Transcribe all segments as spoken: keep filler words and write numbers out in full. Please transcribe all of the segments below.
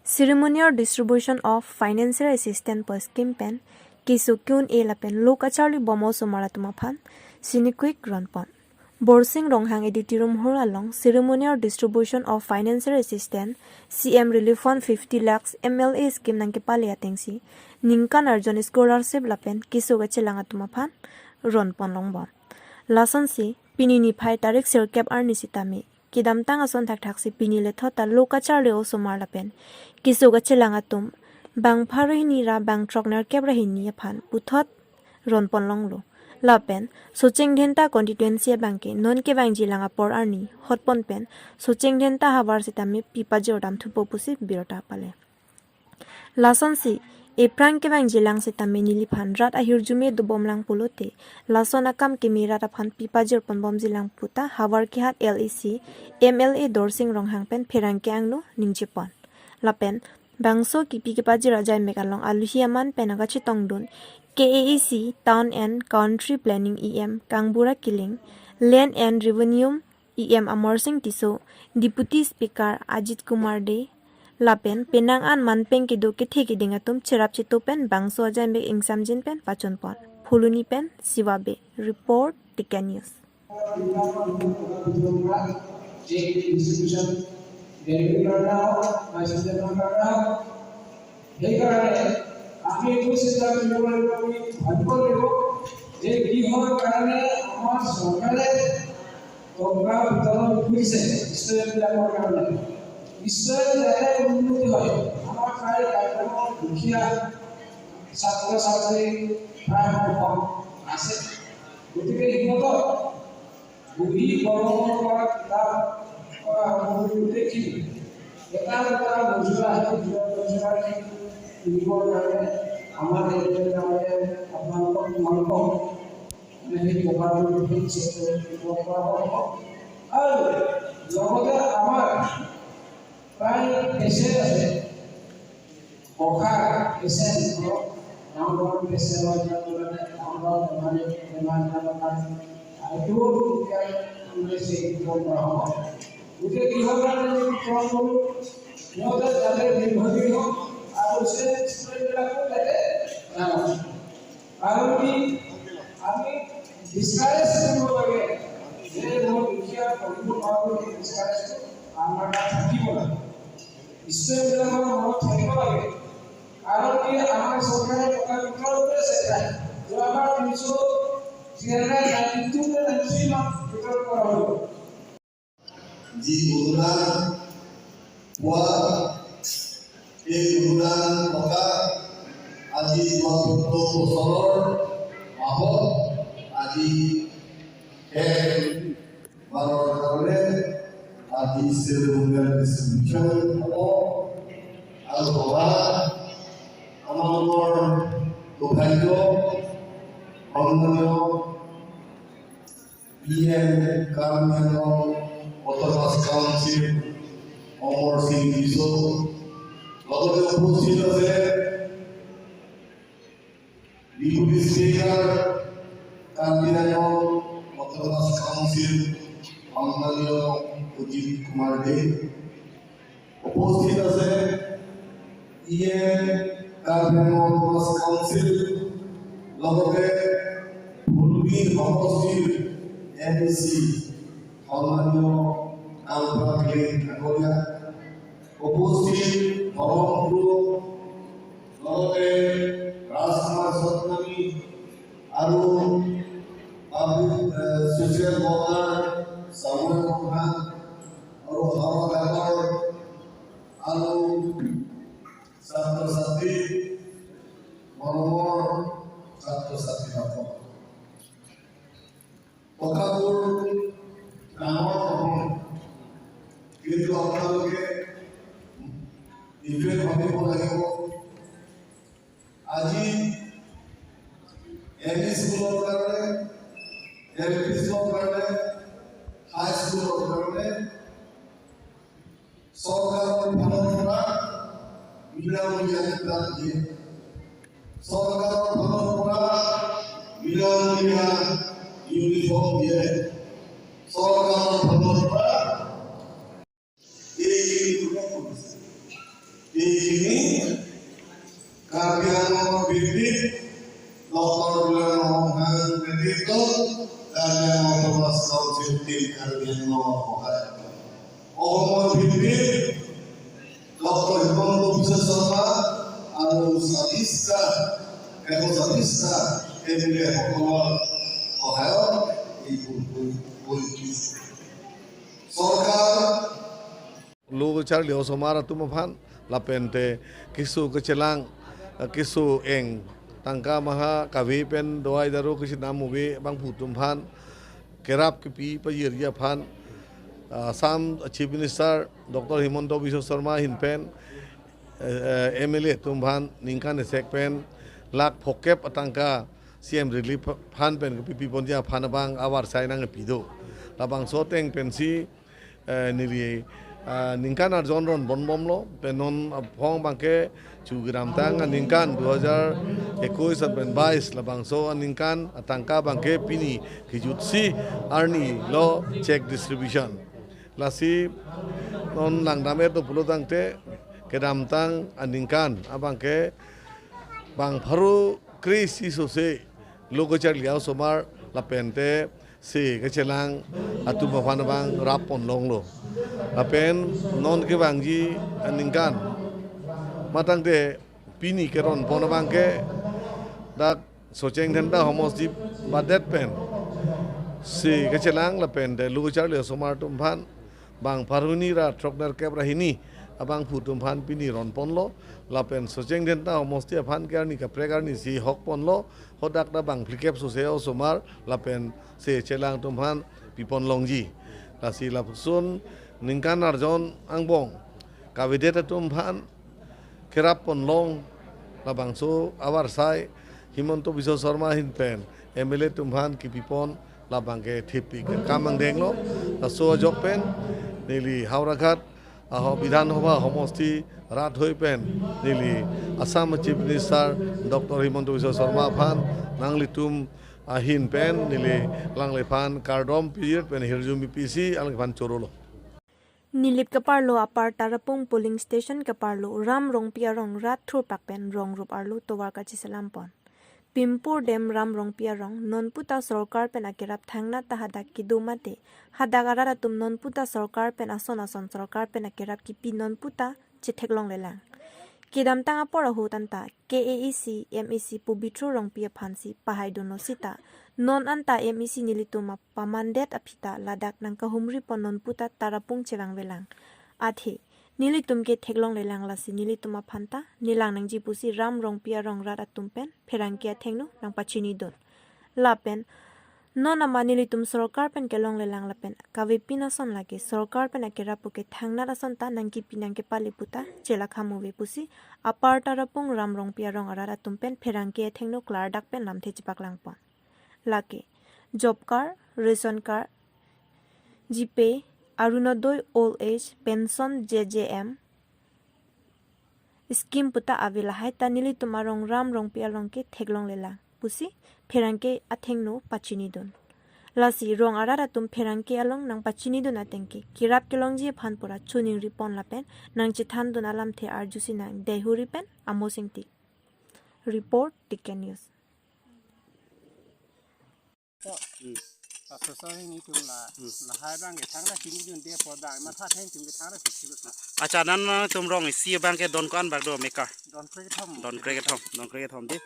Ceremonial distribution of financial assistance pu scheme pen keso ke-un-e lapen lo kacharli bom osomar atum aphan sinikwik ronpon. Borsing Ronghang Auditorium Hall along Ceremonial Distribution of Financial Assistance, C M Relief Fund fifty lakhs, M L A scheme nangkepale atengsi ningkan arjon scholarship lapen keso kachelang atum aphan ronpon longbom. Lasonsi pini niphai tarik sirkep arni sitame kedamtang ason thakthaksi pini lethot ta lo kacharli osomar lapen keso kachelang atum bang pharo hini ra bang throk nerkep ra hini aphan puthot ronpon longlo. Lapen Socheng Dhenta constituency abangke non kevangjilang apor arni hotpon pen Socheng Dhenta havar sitame pi pajir dam thupo pusi birta pale. Lasonsi ephrang kevangjilang sitame neliphan rat ahirjume dobomlang pulote lason akam keme rat aphan pi pajirpon bomjilang puta Howraghat L A C M L A Dorsing Ronghang pen pherangke angno ningjepon. Lapen bangso kipi kepajir ajaimek along aluhi aman pen kachetongdun K A A C Town and Country Planning E M Kangbura Killing, Land and Revenue E M Amarsing Tisso, Deputy Speaker Ajit Kumar Dey, lapen penang an manpeng kedo kethe keding atum cherap cheto pen bangso ajaimek ingsamjin pen pachonpon. Phuloni pen Siva Bey, report Tiken News. সেইকাৰণে আমি এইটো চিন্তা কৰিব লাগিব, আমি ভাবিব লাগিব যে কিহৰ কাৰণে আমাৰ চৰকাৰে টকা বিতৰণ কৰিছে ষ্টুডেণ্টবিলাকৰ কাৰণে। ষ্টুডেণ্ট যাতে উন্নতি হয়, আমাৰ প্ৰায় গ্ৰাম্য দুখীয়া ছাত্ৰ ছাত্ৰী প্ৰায় সংখ্যক আছে। গতিকে সিহঁতক বহি কলমৰ পৰা কিতাপ পৰা আৰম্ভ কৰি গোটেইখিনি এটা এটা মজুৰা আহি নিজৰ মজুৰাখিনি কিনিবৰ কাৰণে আমাৰ ৰেলৱে কাৰণে আপোনালোকক, তোমালোকক মানে সেই টকাটো সেই চেকটো দিব পৰা হ'ব। আৰু লগতে আমাৰ প্ৰায় পেচেণ্ট আছে, বসা পেচেণ্ট, ডাঙৰ ডাঙৰ পেচেণ্ট হয়, যাৰ কাৰণে ডাঙৰ ডাঙৰ বেমাৰী, বেমাৰ আজাৰ হয়, এইটো এতিয়া মানে চেক দিব পৰা হ'ব। গতিকে কিহৰ কাৰণে আমি বিতৰণ কৰোঁ? সিহঁতে যাতে নিৰ্ভৰশীল হওক আৰু ওচৰে ষ্টুডেণ্টবিলাকো যাতে ডাঙৰ হওক। কাৰণ কি, আমি ডিছকাৰেজ কৰিব লাগে যে মই দুখীয়া, পঢ়িব নোৱাৰো, এই ডিছকাৰেজটো আমাৰ তাত থাকিব লাগে। ষ্টুডেণ্টবিলাকৰ মনত থাকিব লাগে। কাৰণ কি, আমাৰ চৰকাৰে টকা বিতৰণ কৰিছে, যোৱাবাৰ তিনিশ, three hundred ninety two নে ninety three লাখ বিতৰণ কৰা হ'ল। যি অনুদান পোৱা, সেই অনুদান টকা আজি যোৱা চৈধ্য বছৰৰ মাহত আজি শেষ বাৰৰ কাৰণে আজি চেৰিমনিয়েল ডিষ্ট্ৰিবিউচন হ'ব। আৰু সভাত আমালোকৰ সৌভাগ্য, সন্মানীয় P M Karbi Anglong autonomous council Amarsing Tisso, লগতে উপস্থিত আছে deputy speaker Karbi Anglong autonomous council সন্মানীয় অজিত কুমাৰ দে, উপস্থিত আছে E M Karbi Anglong autonomous council, লগতে ফুলনি সমষ্টিৰ এম ই চি সন্মানীয় আলফা ক্লে ডাঙৰীয়া, উপস্থিত ধৰ্মগুৰু, লগতে ৰাজকুমাৰ সতনামী আৰু পাব্লিক, এ, ছ'চিয়েল ৱৰ্কাৰ চামুৱেল প্ৰধান আৰু সভাখনৰ আৰু ছাত্ৰ-ছাত্ৰী, মৰমৰ ছাত্ৰ-ছাত্ৰীসকল, কথাবোৰ ডাঙৰ নহয়, কিন্তু আপোনালোকে এইটোৱে ভাবিব লাগিব, আজি এম ই স্কুলৰ কাৰণে, এল পি স্কুলৰ কাৰণে, হাই স্কুলৰ কাৰণে চৰকাৰৰ ফালৰ পৰা বিনামূলীয়া কিতাপ দিয়ে, চৰকাৰৰ ফালৰ পৰা বিনামূলীয়া ইউনিফৰ্ম দিয়ে, চৰকাৰৰ ফালৰ পৰা এইখিনি প্ৰদান কৰিছে। Ini Karbi Anglong Bipit, Doctor Tuliram Ronghang Netritwo, Karbi Anglong Autonomous Council Team, Karbi Anglong Hokai. Ohomor Bipit, Doctor Himanta Biswa Sarma, আৰু ছাব্বিশটা, এশ ছাব্বিশটা এম এল এ সকলৰ সহায়ত এই ভোটটো হৈ উঠিছে। চৰকাৰ Lo kacharli osomar atum aphan, lapente keso kachelang, keso eng, tangka maha kave pen dawai daru kachinam ave abangphu atum aphan, kerap kepi pajirji aphan, Assam Chief Minister Doctor Himanta Biswa Sarma ahin pen, eh, eh, M L A atum aphan ningkan esek pen lakh phokep atangka C M Relief Fund pen kepi piponji aphan abang avarsai nangpi do. Labangso ateng pensi, eh, neli, ah, ningkan arjon ronponbomlo, pen non aphong abangke chu kedamtang aningkan dua hajar ekuis pen bais labangso aningkan atangka abangke pini kejutsi arni lo check distribution. Lasi non langdam-et do pulotangte kedamtang aningkan abangke bang pharo kre-isi sose lo kacharli osomar lapente se kachelang atum aphan abang rappon longlo. Lapen non kevangji aningkan matangte pini keronpon abangke dak Socheng Dhenta homosti badet pen se kachelang lapente lo kacharli osomar atum aphan bang pharo hini ra throknerkep ra hini abangphu atum aphan pini ronponlo, lapen Socheng Dhenta homosti aphan ke arni kaprek arnisi hokponlo, hadak ta bang phlikep sose osomar lapen se chelang atum aphan pipon longji. Lasi lapuson ningkan arjon angbong kavedet atum aphan kerappon long labangso avarsai Himanta Biswa Sarma ahin pen M L A atum aphan kepipon labangke thepik kam angdenglo. Laso ajok pen neli Howraghat aho Bidhan Sabha homosti rat hoi pen neli Assam Chief Minister Doctor Himanta Biswa Sarma aphan nanglitum ahin pen neli alangliphan kardom pijir pen hirjume pisi alangliphan chorolo. Nilip keparlo apar Tarapung polling station keparlo Ram Rongpi arong rat thurpak pen rong rup arlo tovar kacheselampon. Pimpur dem Ram Rongpi arong nonputa sorkar pen akerap thangnat ta hadak kedo mate, hadak arat atum nonputa sorkar pen ason ason sorkar pen akerap kipi nonputa chetheklonglelang. Kedamtang apor ahut anta K A A C M A C Pobitro Rongpi aphansi pahaidunlo seta, non anta M A C nelitum apamandet aphi ta ladak nangkahumripon nonputa Tarapung chevangvelang. Athe nelitum ke theklonglelang lasi nelitum aphan ta nelang nangji pusi Ram Rongpi arong rat atum pen pherangke athengno nangpachinidun. Lapen non ama nelitum sorkar pen kelonglelang lapen kavepin ason lake sorkar pen akerap pu ke thangnat ason ta nangkipi nangkepale puta chelakhamuve pusi apar Tarapung Ram Rongpi arong arat atum pen pherangke athengno klardak pen lamthe chepaklangpon. Lake job card, ration card, GPay, Arunodoi, old age pension, J J M scheme puta ave, lahai ta nelitum arong Ram Rongpi arong ke theklonglelang pusi pherangke athengno pachinidun. Lasi rong arat atum pherangke along nangpachinidun ateng ke kerap kelongji aphan pura choningripon lapen nangchethandun alamthe arjusi nangdehuri pen Amos Ingti. Report, T K News. To. Hmm. Laso aso hini tum la, hmm, lahai abang ke thangra chinidunde apot abang matha theng tum ke thangra si chilut na. Acha, nangtum rong isi abang ke don ko-an bak do meka? Don krekethom. Don krekethom, don krekethom dei.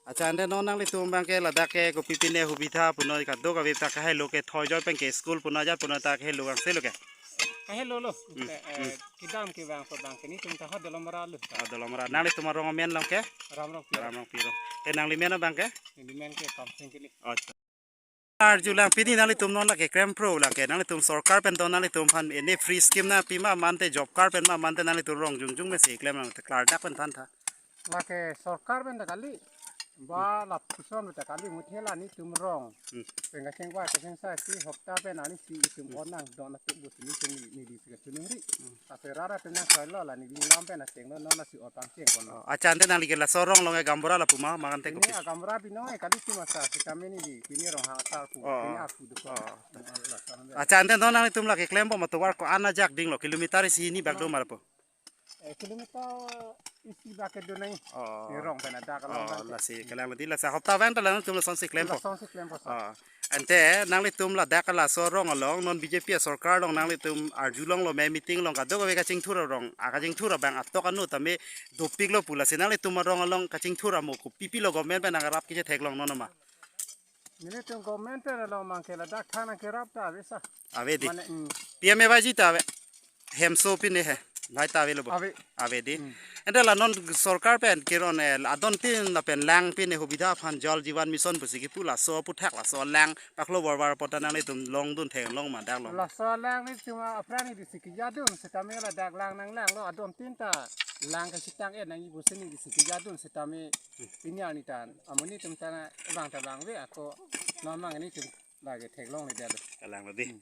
Acha, ante non nanglitum abang ke ladak ke kopipine hubitha punoi kadokave ta kahailo ke thoijoi pen ke school punoi ajat punoi ta kahailo kangselo ke? Kahailo lo. Hmm, eh, eh, hmm. Kedam ke abang ko abang ke nelitum ta ha Dolamara lo. Ah, Dolamara. Nanglitum arong amen along ke? Ram Rongpi. Ram Rongpi arong. Te nanglimen abang ke? Nelimen ke Kamsing Kili. Oh. Arjulang pini nanglitum non lake klempro lake nanglitum sorkar pen don nanglitum aphan ini free scheme nangpi ma mante job card pen ma mante nanglitum rong jongjong mesi klem nang te klardak pen thantha. Lake sorkar pen ta kali ba lapuson ta kali muthe la nelitum rong. Hmm. Pen kachengvai kachengsa si hopta pen arnisi itum, hmm, on nangdon atum bus nelitum neli si kachiningri. Hmm. Ase rara pen nangsoilo la neli lam pen ateng lo non lasi otang cheng kono. Oh, acha, ante nangli ke laso arong along ke gaonbura lapu ma, ma ante? Ini kopis, ah, gaonbura binong eh kali si masa si kami neli pini Ronghang asar pu, oh, pini aku dukon. Oh. Acha, ante non nanglitum lake klembom atovar ko-an ajak dinglo, kilometer isi hini bak do ma lapu? Kilometer isi bak kedo nang. Oh. Ni rong pen adak along Oh, bang. Lasi kelang lati lasi hopta vang ta lang tum lasonsi klempo. Lasonsi klempo sa. Oh. Ante nanglitum ladak laso arong along non B J P asorkar along nanglitum arjulonglo me meeting along kadokave kachingthur arong akachingthur abang atok anu tame dopiklo pu lasi nanglitum arong along kachingthur amo kopi pilo government pen nangrap kechetheklong non ma. Nelitum government pen along mang ke ladak thang nangkerap ta ave sa. Ave di. Mane mm, P M A Y G ta ave. Hemso pine he. Lai ta avelo bo. ave. Ave di. Mm. Ante la non sorkar pen keron eh adon tin lapen lang pine hubidha aphan Jal Jeevan Mission pusi kipu laso aputhak laso lang paklo borbar pota nanglitum longdun theklong ma dak long. Laso lang ni cuma aphrang ni disi kejadun setame ladak lang nanglanglo adon tin ta lang kachetang-et nangji pusi ni disi kejadun setame pini arni tan. Amonit atum ta na bang ta bang ave ako non mang nelitum lake theklongledetlo. Kelang di.